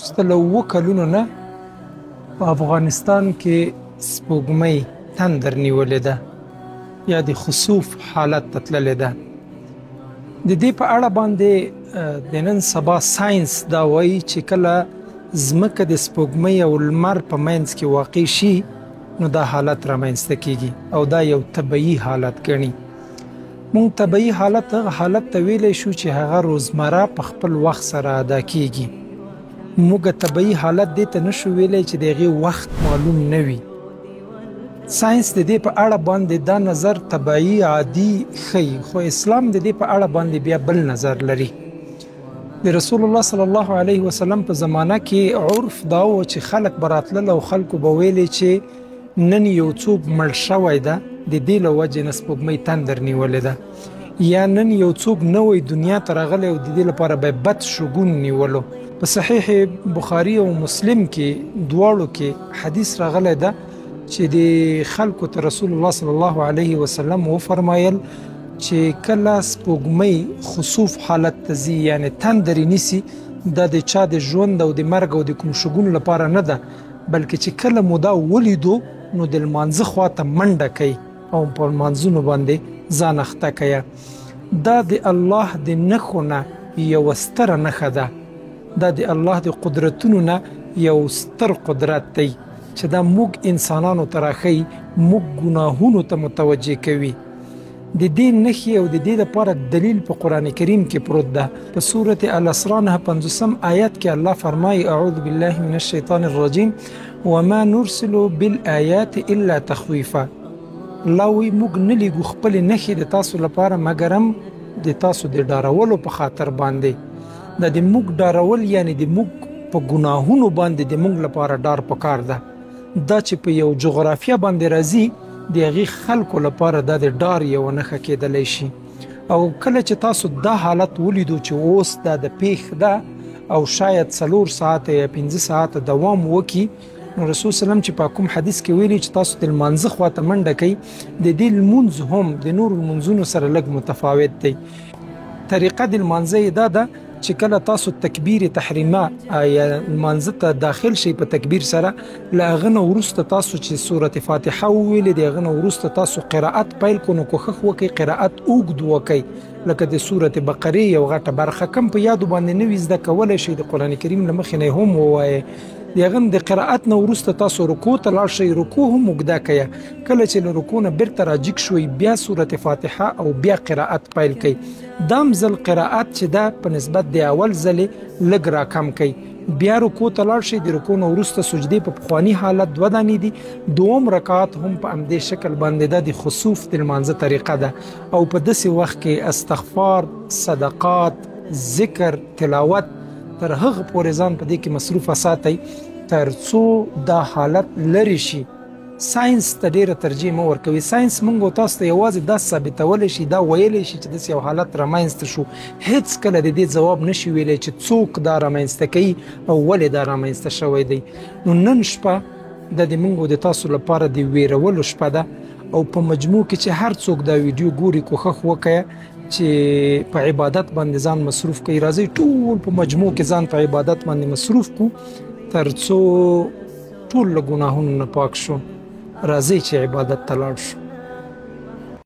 وروسته له 7 کلونو نه په افغانستان کې سپوږمۍ تندر نیولې ده یا د خسوف حالت ته تللې ده. د دې په اړه باندې د نن سبا ساينس دا وایي چې کله ځمکه د سپوږمۍ او لمر په منځ کې واقع شي نو دا حالت رامنځته کیږي او دا یو طبیعي حالت ګڼي. موږ طبیعي حالت هغه حالت ته ویلی شو چې هغه روزمره په خپل وخت سره ادا کیږي. موږ طبیعي حالت دې ته نشو ویلی چې د هغې وخت معلوم نه وي. ساينس د دې په اړه باندې دا نظر طبیعي عادي ښيي، خو اسلام د دې په اړه باندې بیا بل نظر لري. د رسول الله صلی الله علیه وسلم په زمانه کې عرف دا و چې خلک به راتلل او خلکو به ویلې چې نن یو څوک مړ شوی ده، د دې له وجې نه سپوږمۍ تندر نیولې ده، یا نن یو څوک نوی دنیا ته راغلی او د دې لپاره به بد شګون نیولو. په صحیح بخاري او مسلم کې دواړو کې حدیث راغلی ده چې د خلکو ته رسول الله صلی الله علیه وسلم وفرمایل چې کله سپوږمۍ خسوف حالت ته ځي، یعنې تندرې نیسي، دا د چا د ژوند او د مرګ او د کوم شګون لپاره نه ده، بلکې چې کله مو دا ولیدو نو د لمانځه خواته منډه کوي او په لمانځونو باندې ځان اخته کوي. دا د الله د نښو نه یوه ستره نښه ده، دا د الله د قدرتونو نه یو ستر قدرت دی چې دا موږ انسانانو ته راښیي، موږ ګناهونو ته متوجه کوي. د دې نښې او د دې لپاره دلیل په قرآن کریم کې پروت ده. په سورة الاسراء 59 آیت کې الله فرمایي: اعوذ بالله من الشیطان الرجیم وما نرسل بالآیات الا تخویفا. الله وایي موږ نه لیږو خپلې نښې د تاسو لپاره مګرم د تاسو د ډارولو په خاطر باندې. دا د موږ ډارول یعنې د موږ په ګناهونو باندې د موږ لپاره ډار پکار ده. دا چې په یو جغرافیه باندې راځي د هغې خلکو لپاره دا د ډار یوه نښه کېدلی شي. او کله چې تاسو دا حالت ولیدو چې اوس دا د پیښ ده او شاید 4 ساعته یا 5 ساعته دوام وکړي، نو رسول سلام چې په کوم حدیث کې ویلي چې تاسو د لمانځه خواته منډه کوئ، د دې لمونځ هم د نورو لمونځونو سره لږ متفاوت دی. طریقه د لمانځه یې دا ده چې کله تاسو تکبیر تحریمه یا لمانځه ته داخل شئ په تکبیر سره، له هغه نه وروسته تاسو چې سورة فاتحه وویلې، د هغه نه وروسته تاسو قرائت پیل کړو، نو کوښښ وکړئ قرائت اوږد وکړئ، لکه د سورة بقرې یو غټه برخه. کم په یادو باندې نه وي زده کولی شئ د قرآن کریم له مخې نه یې هم ووایئ. د هغه د قرائت نه وروسته تاسو رکوع ته لاړ شئ، رکوع هم اوږده کړئ. کله چې له رکوع نه بیرته راجیګ شوئ بیا سورة فاتحه او بیا قرائت پیل کړئ. دام ځل قرائت چې ده په نسبت د اول ځلې لږ راکم کړئ. بیا رکوع ته لاړ شئ، د رکوع نه وروسته سجدې په پخواني حالت 2 دانې دي. دوم رکعت هم په همدې شکل باندې ده، د خسوف د لمانځه طریقه ده. او په داسې وخت کې استغفار، صدقات، ذکر، تلاوت تر هغه پورې ځان په دې کې مصروفه ساتئ تر څو دا حالت لرې شي. ساينس ته ډېره ترجیح مه ورکوي. ساينس موږ او تاسو ته یوازې دا ثابتولی شي، دا ویلی شي چې داسې یو حالت رامنځته شو. هېڅکله د دې ځواب نشي ویلی چې څوک دا رامنځته کوي او ولې دا رامنځته شوی دی. نو نن شپه د دې موږ او د تاسو لپاره د ویرولو شپه ده. او په مجموع کې چې هر څوک دا ویډیو ګوري کوښښ وکړي چې په عبادت باندې ځان مصروف کړي. راځئ ټول په مجموع کې ځان په عبادت باندې مصروف کړو تر څو ټول له ګناهونو نه پاک شو. راځئ چې عبادت ته لاړ شو.